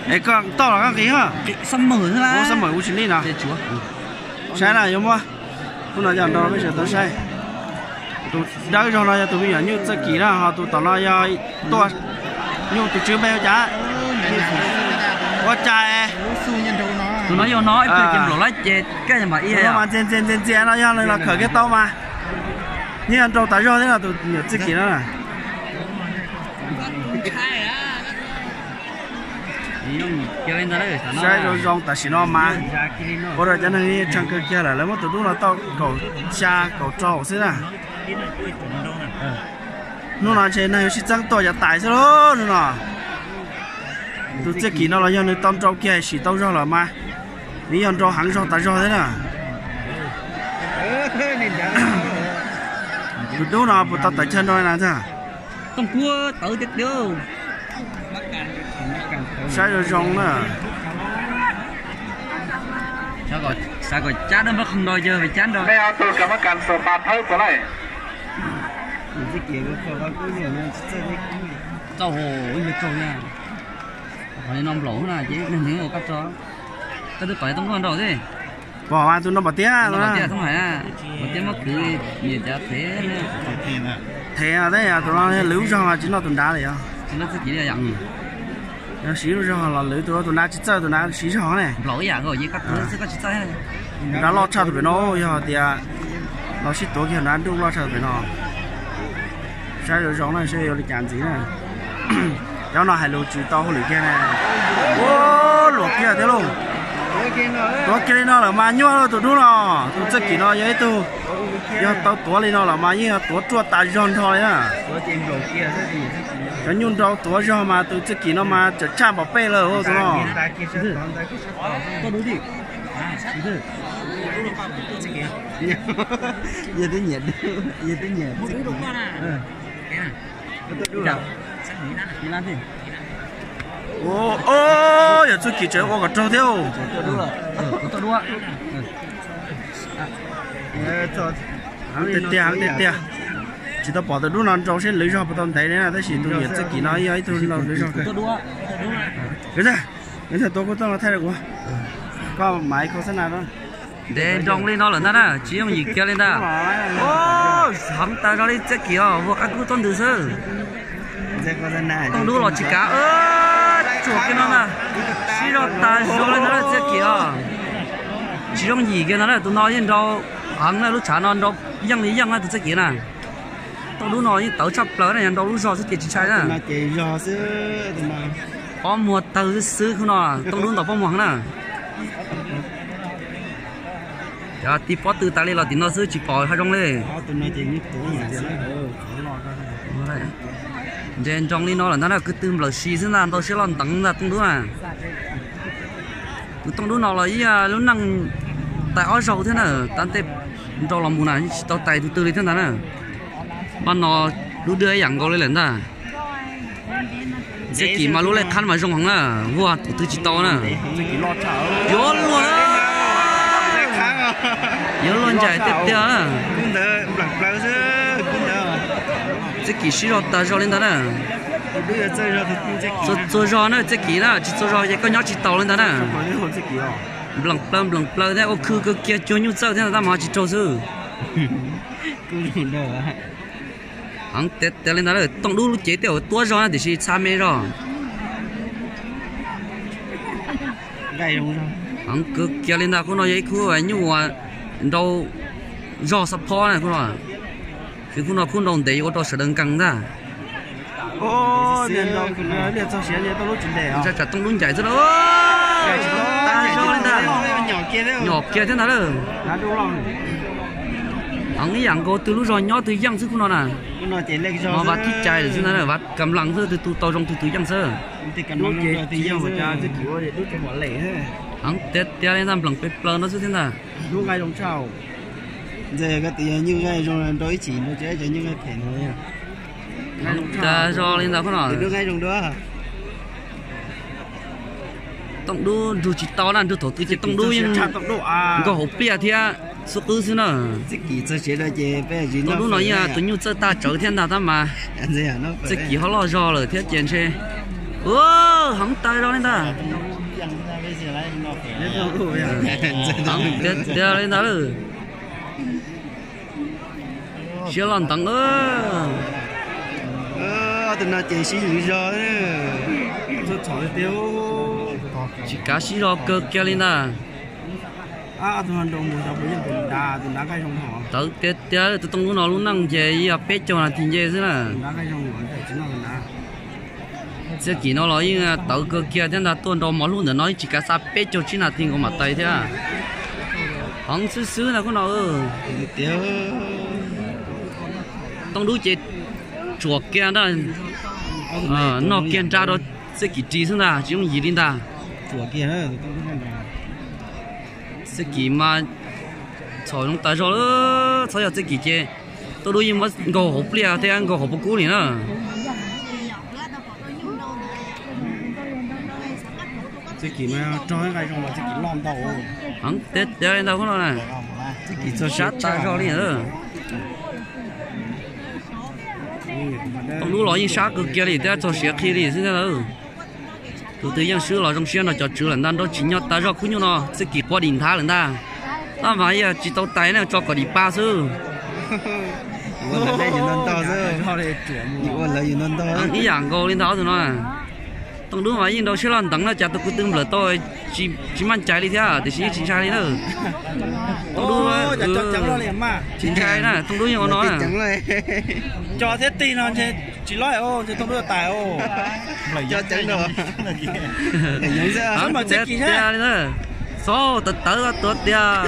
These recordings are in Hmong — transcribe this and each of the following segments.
Es koj toj los koj nqis, xab mawm ua tsis li no. Saib na yuav muab, hnub no yog nrau peb sawv tau saib. Tus dawb zog no yog tus me nyuam nyuj txawj kim na, ho tus tom no yog tuaj nyuj tus tswv npe ua cas? Ua cas? Tus no yog no ib pliag ces nplaum lawm ces kaj mam ib yam. Ntxias ntxias ntxias ntxias no yog nws los khawm kiag tau mas. Yeej yog nrau tas zog thiab no tus nyuam txawj kim no. Saib zoo zoo tam sim no mas ua rau cov neeg tshee kawg kiag lawm, lawv muab tus dub no tau kaum xya kaum rau xwb na. Hnub no ntshe neeg yuav sib txeeb tuaj yav tais xwb lauj hnub no. Tus txiaj kim no los yog nws tau nrau kiag sim tau zog lawm mas, nws yog nrau heev zog tas zog thiab na. Tus dub no puas tau tawm chaw nrau na ntag? Saib zoo zoo na. Xav kom cab dab npab qhoo nrau yawg cab nrau. Txaus hauv yawg tsaug na. Qhov li no nplaum na ces neeg ntev ua koj tso. Koj twb pom tooj nrau xwb. Pom mas tus no pom tiag, pom tiag, pom tiag muab kwv niam cav thev. Thev tus no lwv lub zog mas tsis noj tus nrad li os. Yog siv lub zog los lwv tus, tus nrad tsis txawj, tus nrad siv zog ne. Nrad loj tshaj tus pem no, yog tias los sib tuav kiag nrad nruj loj tshaj tus pem no. Saib zoo zoo na, saib yuav li cas ntxiv na. Cov no hais lus tsis tau hauj lwm kiag na. Ua luam kiag thiab lauj. Tuav kiag li no lawm mas nyuaj lauj tus dub no. Tus txiaj kim no yog ib tug, yog tau tuav li no lawm mas yeej yog tuav ruaj tas zog nrho li na. Cov nyuj nrau tuav zog mas tus txiaj kim no mas tseem tshaj npaum peb lawm tus no. Yog txiaj kim tseem ua kom raug thiab. Heev tiag tiag, heev tiag tiag. Tsis tau pom tus dub no nrau seb lwv zog puas tau ntev li na, tab sis tus niam txiaj kim no yog ib tug nrau lwv zog. Ntag, tua kuv tooj no thaij rau kuv. Koj mam khau xab na. Ntev nroo li no lawm ntag na, tsis yooj yim kiag li ntag. Heev tas zog li txiaj kim os, vua qab kub txob ntws xwb. Tooj dub los tsis kav, tsuam kiag no ntag. Sib zog tas zog li ntag na txiaj kim os. Tsis yooj yim kiag ntag na, tus no yeej nrau heev na, lub tshav no nrau yeej li yeej na tus txiaj kim na. Tooj dub no yeej tawv tshaj plaws na, yog nrau lub zog xwb ces tsis ntshai na. Pob muag tawg xwb xwb khub no, tooj dub ntaus pob muag heev na. Cov tib pob tw tas li los tim no xwb tsis pom hav zoov li. Ntev nroo li no lawm ntag na, kwv tw nplawm si xwb ntag, ntau siab loj nteev ntag tooj dub na. Tus tooj dub no los ib lub neej tais ob zaug thiab na, tav ntej nrau los mus na tsis tau tais tus twg li thiab ntag na. Npaj no lub dwj ib yam nkaus li lawm ntag. Txiaj kim mas lub lej qhab mas zoo heev na, vuag tus twg tsis tau na. Yuav luag, yuav luag ncaim tiag tiag na. Txiaj kim sib zog tas zog li ntag na. Txua zog na txiaj kim na, tsis txua zog ces koj nyob tsis taus li ntag na. Nplees plaws nplees plaws thiab ua khw kawg kiag, cuag nyuj txawj thiab tab mas tsis raug xwb. Heev tiag tiag li ntag, tooj dub lub cev tej zaum tuab zog na tiam sis txha me zog. Heev kawg kiag li ntag, khub no yog ib khub nyuj uas nrau zog xab phob na khub no. Khub no khub nrau ntev yuav ua rau sawv daws nkees ntag. Tsam tooj dub ncaim xwb, tas zog li ntag. Nyom kiag thiab ntag lawm. Heev ib yam nkaus, twg lub zog nyob twg yeej xwb khub no na. No vas thib cais lawm xwb ntag, vas kam lees xwb, twg tu tau zoo twg tus yeej xwb. Heev tiag tiag li ntag, nplees peb plaws no xwb thiab ntag. Heev tas zog li ntag khub no. Tooj dub nrug tsis tau na, nrug thaum twg ces tooj dub yeej nkaug hauv pliaj thiab xub qwb xwb na. Tooj dub no yeej tus nyuj txawj tag tsawv thiab ntag tab mas txiaj kim ho loj zog lawm thiab ces ntshe Heev tas zog li ntag. Heev tiag tiag li ntag lawm. Siab loj nteev. Ob tug no ces sib zog, tsis kav sib zog kawg kiag li ntag. Tawv tiag tiag, tus tooj dub no lub neej ces yog peb caug nas this nce xwb na. Txhiaj Kim no los yeej tawv kawg kiag thiab ntag, tuaj nrau mov hlub ntawm no yeej tsis kav xa peb caug tsib nas this nkaus mam tais thiab. Heev xwb xwb ntag khub no. Tooj dub ces tsuam kiag ntag, noj kiag nra rau Txhiaj Kim ris xwb ntag, tsis yooj yim li ntag. Txhiaj Kim mas txhom zoo tas zog lawm, txhob yog Txhiaj Kim ces Tooj dub yeej muab nkaug hauv pliaj thiab nkaug hauv pob kub li na. Heev tiag tiag li ntag khub no na. Sab tas zog li. Tooj dub los yeej sab kawg kiag li thiab txog siav qhi li xwb ntag. Tus twg yeej swb los zoo siab nrog cov tswv lawm ntag, nrau tsim nyog tas zog khub nyuj no, Txhiaj Kim qua dim nthav lawm ntag. Tab mas yog tsis tau tais ne tso kom dim pa xwb. Ib yam nkaus li ntag ob tug no. Tooj dub mas yeej nrau siab loj nteev na, cas tus kuv twb nplawm tau tsis maj ncais li thiab tiam sis yeej tsis ntshai li na. Tooj dub tsis ntshai na, Tooj dub yeej ua no na. Cov thiab tig no ntshe tsis lob ntshe Tooj dub tais. Tiag tiag li na, xob tawv tawv tuav tiag.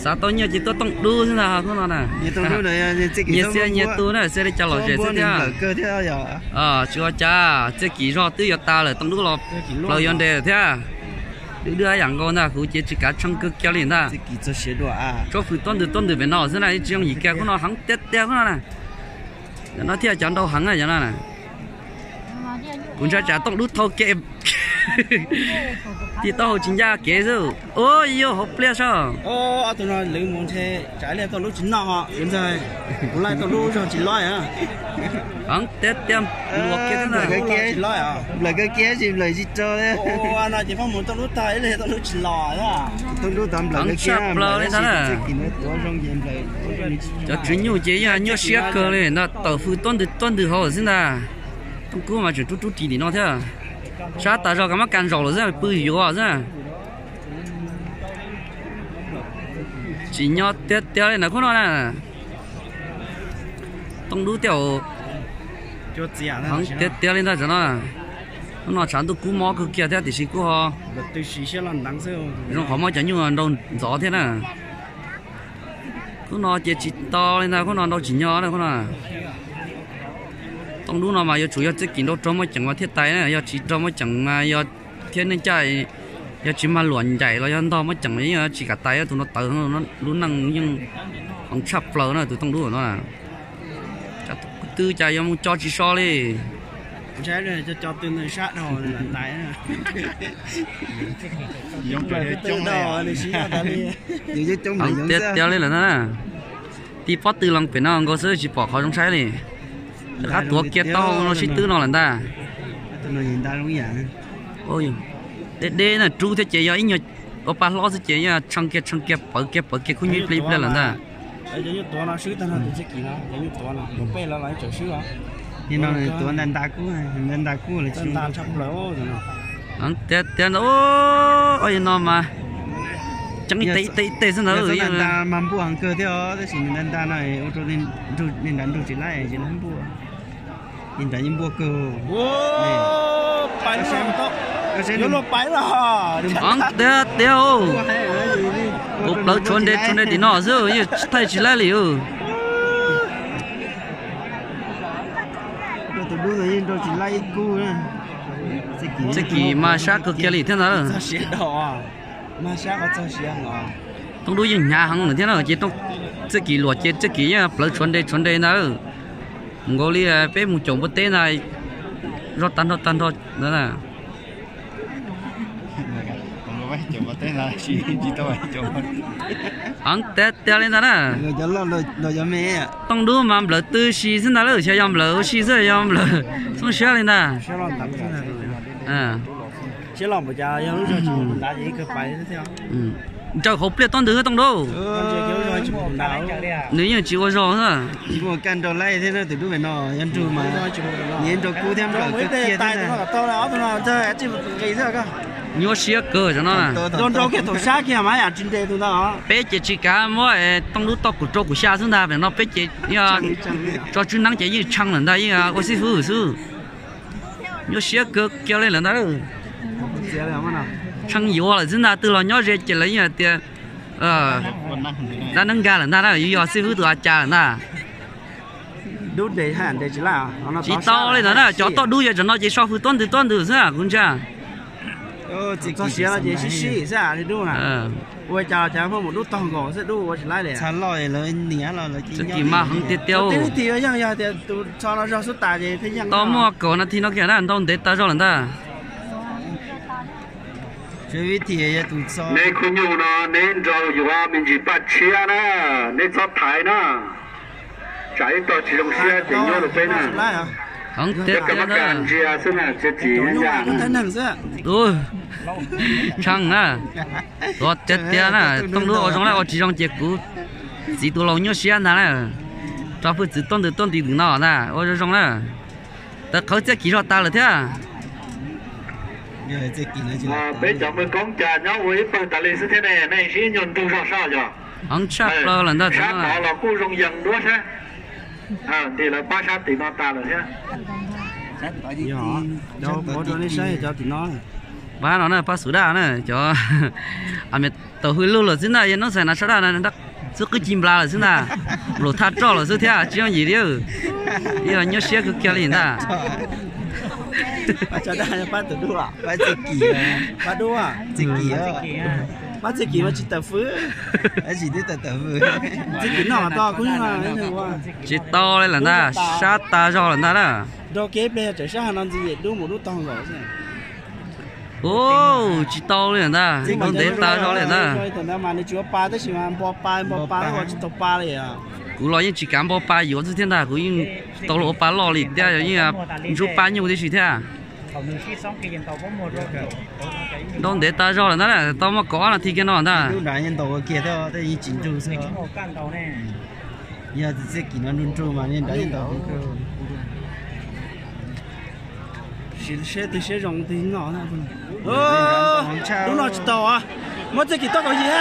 Xav tau nyiaj ces tuaj Tooj dub xwb ntag khub no na. Nyias xia nyias tu na, xia li cas lom zem xwb thiab. Tsis ua cas, Txhiaj Kim zog twb yuav tas lawm, Tooj dub los plaws yuav nres thiab. Dub dub yam nkaus ntag, kuv ces tsis kav tshee kawg kiag li ntag. Tsuab fwm tuab ntws tuab ntws pem no xwb na, tsis yooj yim kiag khub no, heev tiag tiag khub no na. Cov no thiaj cov nrau heev na cov no na. Kuv ntshai tsam Tooj dub thau kev, tig taub hau tsis ncaj kev xwb. Ua yuav hauv pliaj sab. Ob tug no lwv mus ntshe tsam ib pliag Tooj dub tsis noj, kuv laij Tooj dub zog tsis lob. Heev tiag tiag, luam kiag thiab ntag. Nplawm kawg kiag tsis nplawm tsis rau li. No ces faj mus Tooj dub tag ib pliag Tooj dub tsis los. Heev tshaj plaws li ntag na. Cov tswv nyuj ces yeej nyuaj siab kawg li ntag, tawm fwm tuab ntws tuab ntws hauv xwb ntag. Tooj kub mas tseem rub rub ris tim no thiab. Sab tas zog kav mab kas ntsaum lawm xwb, pw yuav xwb. Tsim nyog tiag tiag li ntawm khub no na. Tooj dub tiag, heev tiag tiag li ntag tam no. Khub no tshav ntuj kub mob kawg kiag thiab tiam sis kuj ho zoo qhov muab cov nyuj nrau ntxov thiab na. Khub no ces tsis tau li ntag, khub no nrau tsim nyog na khub no. Tooj dub no mas yuav tsum yog Txhiaj Kim nrau raug muaj ceem mas thiaj tais na, yog tsis raug muaj ceem mas yog thiab neej caj, yog tsis mag luam ncaim los yog ntog muaj ceem yeej tsis kam tais, tus no tawv, lub neej yeej heev tshaj plaws na tus Tooj dub no. Twb cas yuav mus co tsis so li. Tiag tiag li lawm na. Tib pob tw loo pem no nkaus xwb tsis pom qhov zoo saib li. Rov qab tuav kiag tau no sib twb no lawm ntag. Deb deb na, rub thiab ces yog ib nyuag ua pa hlob xwb ces yog tshee kiag tshee kiag pawv kiag pawv kiag khub nyuj ib pliag ib pliag lawm ntag. Tuav nta nta kub, nta nta kub lawm. Tiag tiag ntag, ob yawg no mas ceeb ib teg ib teg xwb ntag. Nta mas npuaj heev kawg thiab os, tab sis nws nta nta no ua rau li nrad nrug tsis laib ces nws npuaj. Li nrad yeej npuaj kawg. Tiag tiag, ua plawv tshuav nre tshuav nre tim no xwb yeej thaij tsis laib li. Tus dub no yeej nrau tsis laib ib kub. Txhiaj Kim mas sab kawg kiag li thiab ntag. Tooj dub yeej hnyav heev lawm thiab na, ces Txhiaj Kim luam ces Txhiaj Kim yeej plawv tshuav nre tshuav nre ntag. Nkaus li peb mus caum npua teb ntag, zog tag nrho tag nrho ntag. Heev tiag tiag li ntag na. Tooj dub mas nplawm tw si xwb ntag lauj, xyov yog nplawm ua si xwb yog nplawm xoob siab li ntag. Ntsawj hauv pliaj tuab ntws tooj dub. Nws yeej tsis ua zog xwb. Nyuaj siab kawg cov no na. Peb ces tsis kav muab tooj dub toj kuv rau kuv xya xwb ntag, no peb ces tso tswb neeb ces yeej tshee lawm ntag, yeej ua xib fwb xwb. Nyuaj siab kawg kiag li lawm ntag. Tshee yuav lawm xwb ntag, twg los nyob ze ces lawv yeej hais tias dab neeb nkag lawm ntag na, yuav yog xib fwb tus a cas lawm ntag. Tsis tau li ntawd na, cov toj dub yog tam no ces so hws tuab ntws tuab ntws xwb kuv ntsia. Txog siav no ces sib sib xwb li dub na. Ua cas los cas muaj mus dub tog nkaus xwb, dub ua tsis laib li. Txoj kev mas heev tiag tiag. Tig yeej yog tias tus txho no zog xub tas ces thiaj yeej tau muaj kaum nas this no kiag na, ntau ntev tas zog lawm ntag. Neb khub nyuj no neb nrog yuav me ntsis paj tshiab na, neb txhob thaiv na. Tsam ib tog tsis zoo siab ces nyob rau peb na. Heev tiag tiag ntag. Ntsia xwb na, txiav txim ya. Tshee na. Tuav tiag tiag na, tooj dub ua zoo na, ua tsis zoo ces kuv txiv tus laus nyuaj siab ntag na. Tso hwj txwv tuab ntws tuab ntws no ntag, ua zoo zoo na. Tawv qhawv txiaj kim zog tas lawm thiab. Peb cov mws koob cas nyob ua ib pawg tas li xwb thiab ne, nej sib nyuag nrug zog sab yog. Heev tshaj plaws lawm ntag, sab tod los kuj zoo yees duab sab. Nti lawv pab sab tim no tas lawm thiab. Pab no na, pab xub daj na, cov a me tau hwj lug lawm xwb ntag, yog noob xais na sab daj na, xub qwb ci nplas lawm xwb ntag, nplaum thaj roj lawm xwb thiab tsis yooj yim li. Ib los nyuaj siab kawg kiag li ntag. Pab txiaj kim, pab dub, txiaj kim, pab txiaj kim mas tsis tawm fwv. Txiaj kim no tsis tau li lawm ntag, sab tas zog lawm ntag na. Ua tsis tau li ntag, ntau ntev tas zog li ntag. Kuv los yeej tsis kav npau pa yuav xwb thiab ntag, kuv yeej tau los ua pa loj li thiab, yeej ntsub pab nyuj tib si thiab. Ntau ntev tas zog lawm ntag, tau muaj kaum ob nas this kiag no ntag. Yog txiaj kim no nrug nrug mas nrad yeej tau. Siab twg siab zoo twg no. Dub no tsis tau, muab txiaj kim toj kaum yim.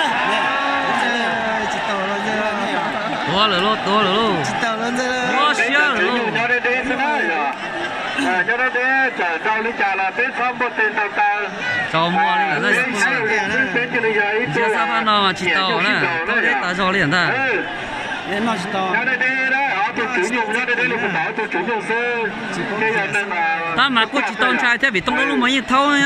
Tuav lawm lauj, tuav lawm lauj. Nyuaj siab lawm lauj. Tsaus muag li lawm na. Ntsia xab phab no mas tsis tau na, ntau ntev tas zog li ntag. Tab mas kuj tsis tau ntshai thiab vim tooj dub lub mos yeej thaub. Yeej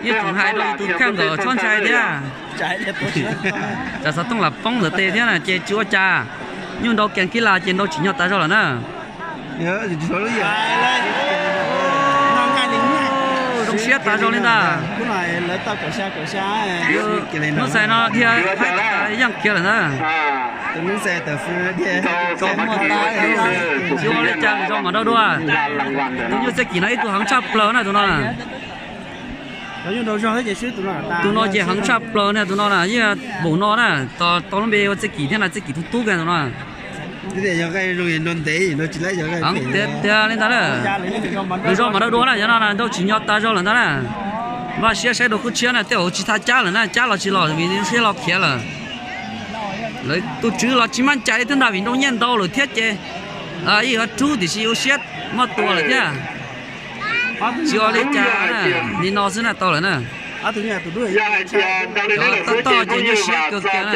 tseem hais rau tus kheej kom txhob ntshai thiab. Tsam xov tooj lam poob ntawm tes thiab na ces tsis ua cas. Nyuj nrau kees kib las ces nrau tsim nyog tas zog lawm na. Zoo siab tas zog li ntag. Noob xais no dhia yeej khiav lawm ntag. Tsis ua li cas, zoo mam rau dua. Tus nyuj txiaj kim no ib tug heev tshaj plaws na tus no. Tus no ces heev tshaj plaws na, tus no na yeej vaum no na, tau lub npe ua txiaj kim thiab na, txiaj kim tub tub kiag tus no. Heev tiag tiag li ntag na. Lwm zaug mam rau dua na, yog no na nrau tsim nyog tas zog lawm ntag na. Npaj siab saib dua kub tshiab na, tej zaum tsis txhob cab lawm na, cab los tsis los vim siab lo khiav lawm. Lawv tus tswv los tsis maj cai li thiab ntag vim nrau nyiaj ntau lawm thiab ces yeej yuav rub tiam sis ua siab muab tua lawm thiab. Tsis ua li cas, li no xwb na tau lawm na. Cov toj toj ces nyuaj siab kawg kiag na.